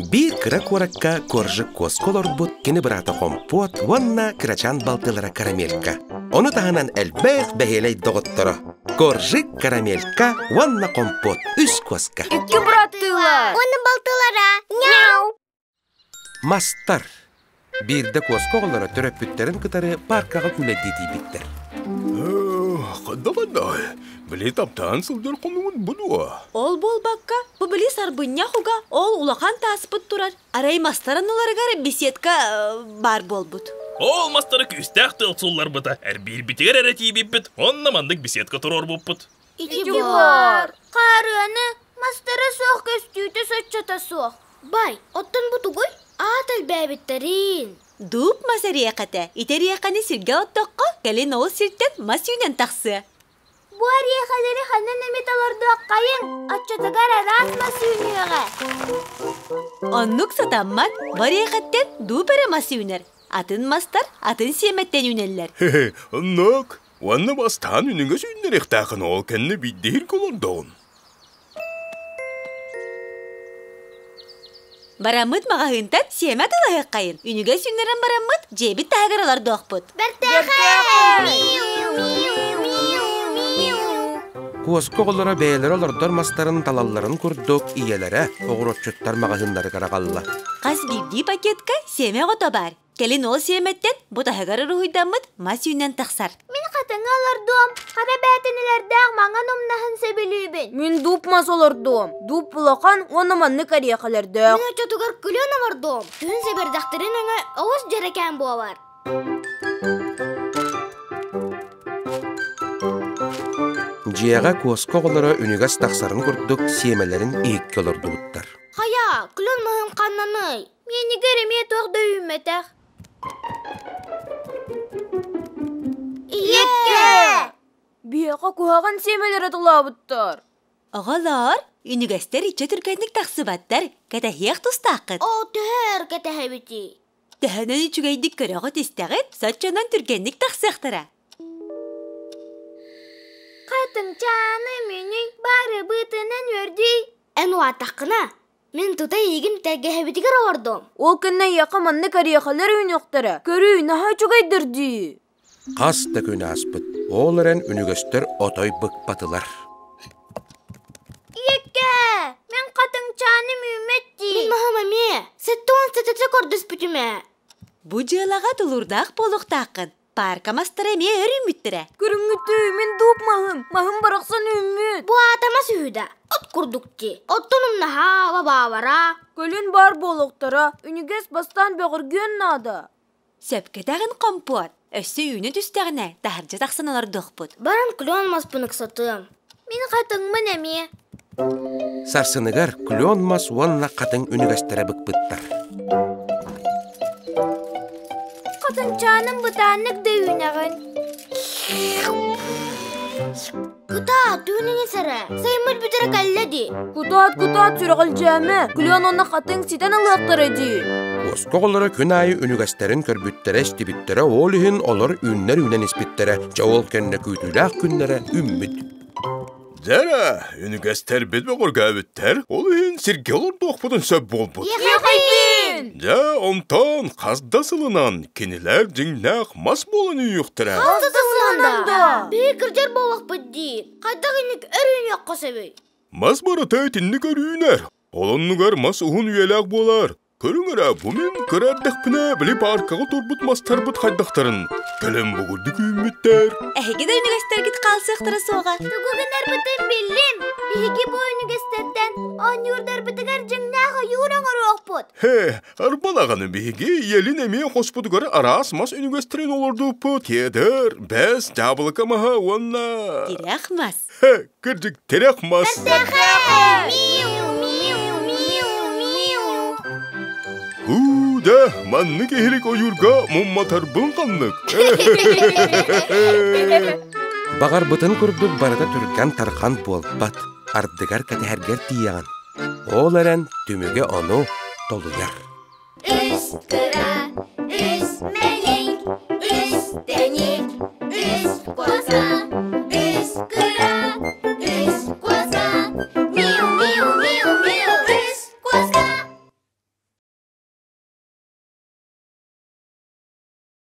Биир кыра куоракка Коржик куоска олорбут кини быраата Хомпуот уонна кырачаан балтылара Карамелька. Ону таһынан элбэх бэһиэлэй доҕотторо Коржик, Карамелька уонна Хомпуот үс куоска. Икки быраттыылар. Уонна балтылара. Няу! Мастар. Биирдэ куоска оҕолоро төрөппүттэрин кытары пааркаҕа күүлэйдии тиийбиттэр. Ханна-ханна, били таптаан сылдьар хонугун бу дуо? Ол буолбакка, бу били сарбынньах уга ол улахан тааспыт турар. Арай мастарын ыларыгар беседка баар буолбут. Ол мастары күүстээх тыал сулларбыта, эрбиирбитигэр эрэ тиийбиппит, онно маннык беседка туруорбуппут. Ити баар. Хаарыаны мастара суох көстүүтэ соччото суох. Бай, оттон бу тугуй? Аат элбээбиттэрин. Дууп мас эриэхэтэ. Ити эриэхэни сиргэ оттоххо, кэлин ол сиртэн мас үүнэн тахсыа. Бу эриэхэлэри ханан эмит олордуоххайыҥ, оччотугар араас мас үүнүөҕэ. Оннук сатаммат, бу эриэхэттэн дууп эрэ мас үүнэр. Атын мастар атын сиэмэттэн үүнэллэр. Хе-хе, оннук. Уонна бастаан үнүҥэ сүүннэриэхтээхин ол кэннэ биирдиһир олордоҕун. Бараммыт маҕаһыынтан сиэмэ атыылаһыаххайын. Үнүгэ сүннэрэн бараммыт, дьиэбит таһыгар олордуохпут. Куоска оҕолоро бэйэлэрэ олордор мастарын талалларын курдук ийэлэрэ оҕуруотчуттар маҕаһыыннарыгар аҕалла. Хас биирдии пакетка сиэмэ оҕото баар. Кэлин ол сиэмэттэн бу таһыгар уруһуйдаммыт мас үүнэн тахсар. Мин хатыҥы олордуом, хара бээтинэлэрдээх маҥан умнаһын сөбүлүүбүн. Мин дууп мас олордуом. Дууп улахан уонна маннык эриэхэлэрдээх. Мин оччотугар күлүөн олордуом. Күһүн сэбирдэхтэрин өҥө олус дьэрэкээн буолар. Дьиэҕэ куоска оҕолоро үнүгэс тахсарын курдук сиэмэлэрин иһиккэ олордубуттар. Хайа, күлүн маһын ханнаный? Миэнигэр эмиэ туох да үүммэтэх. Ийэккэ! Биһиэхэ куһаҕан сиэмэлэри тулаабыттар. Оҕолоор, үнүгэстэр иччэ түргэнник тахсыбаттар, кэтэһиэх тустааххыт. Оо, төһө өр кэтэһэбитий? Төһөнөн үчүгэйдик көрөҕүт-истэҕит, соччонон түргэнник тахсыахтара. Хатыҥчааны мүнүй, барыбытынан үөрдүй. Эн улааттаххына, Мин тута эйигин тэлгэһэбитигэр олордум. Ол кэннэ эйиэхэ маннык эриэхэлэр үүнүөхтэрэ. Көрүүй, наһаа үчүгэйдэр дии. Хас да күн ааспыт. Ол эрэн үнүгэстэр отой быкпатылар. Ийэккэ, мин хатыҥчааным үүммэт дии. Мин маһым эмиэ. Сэттэ сэтэтэ көрдөспүтүм ээ. Бу дьыалаҕа тулуурдаах буолуохтааххын. Паарка мастара эмиэ өр үүммүттэрэ. Көрүҥҥүтүй, мин дууп маһым. Маһым барахсан үүммүт. Бу аатама сүһүдэ. От курдук дии. Оттон умнаһаа, бабаабара. Көлүн баар буолуохтара. Үнүгэс бастаан бөҕөргүөн наада. Сөпкөтөҕүн хомпуот. Өссө үүнэ түстэҕинэ, таһырдьа тахсан олордуохпут. Баран клен маспын ыксатыам. Мин хатыҥмын эмиэ. Сарсыныгар клен мас уонна хатыҥ үнүгэстэрэ быкпыттар. Хатыҥчааным бытааннык да үүнэҕин. Кытаат, түүнүн сэрэ. Сайыммыт бүтэрэ кэллэ дии. Кутаат, кутаат, сүрэҕэлдьээмэ. Клен уонна хатыҥ ситэн ылыахтара дии. Куоска оҕолоро күн аайы үнүгэстэрин көрбүттэрэ, истибиттэрэ, ол иһин олор үүннэр үүнэн испиттэрэ. Дьэ ол кэннэ күүтүүлээх күннэрэ үүммүт. Дьэ, үнүгэстэрбит бөҕөргөөбүттэр, ол иһин сиргэ олордуохпутун сөп буолбут. Иэхэйбин! Дьэ, онтон хас да сылынан кинилэр дьиҥнээх мас буолан үүнүөхтэрэ. Хас да сылынан да! Биһи кырдьар буолуохпут дии. Хайдах инник өр үүнүөххэ сөбүй? Мас барыта итинник өр үүнэр. Ол оннугар мас уһун үйэлээх буолар. Көрүҥ эрэ, бу мин кыра эрдэхпинэ били пааркаҕа турбут мастарбыт хайдахтарын. Кэлэн бугурдук үүммүттэр. Эһиги да үнүгэстэргит хаалсыахтара суоҕа. Тугу гынарбытын биллим. Биһиги бу үнүгэстэртэн оонньуурдарбытыгар дьиҥнээх ойуур оҥоруохпут. Хэ, арбалаҕаны биһиги ийэлин эмиэ хоспутугар араас мас үнүгэстэрин олордуппут. Кедр, бэс, дьаабылыка маһа уонна... Тирэх мас. Хэ, кырдьык тирэх мас. Миу, миу, миу, миу. Һуу, да, маннык иһирик ойуурга мумматарбын ханнык. Баҕарбытын курдук барыта түргэн-тархан буолбат, ардыгар кэтэһэргэр тиийэҕин. Ол эрэн түмүгэ ону толуйар. Үс кыра, үс мэник, үс тэник, үс коза.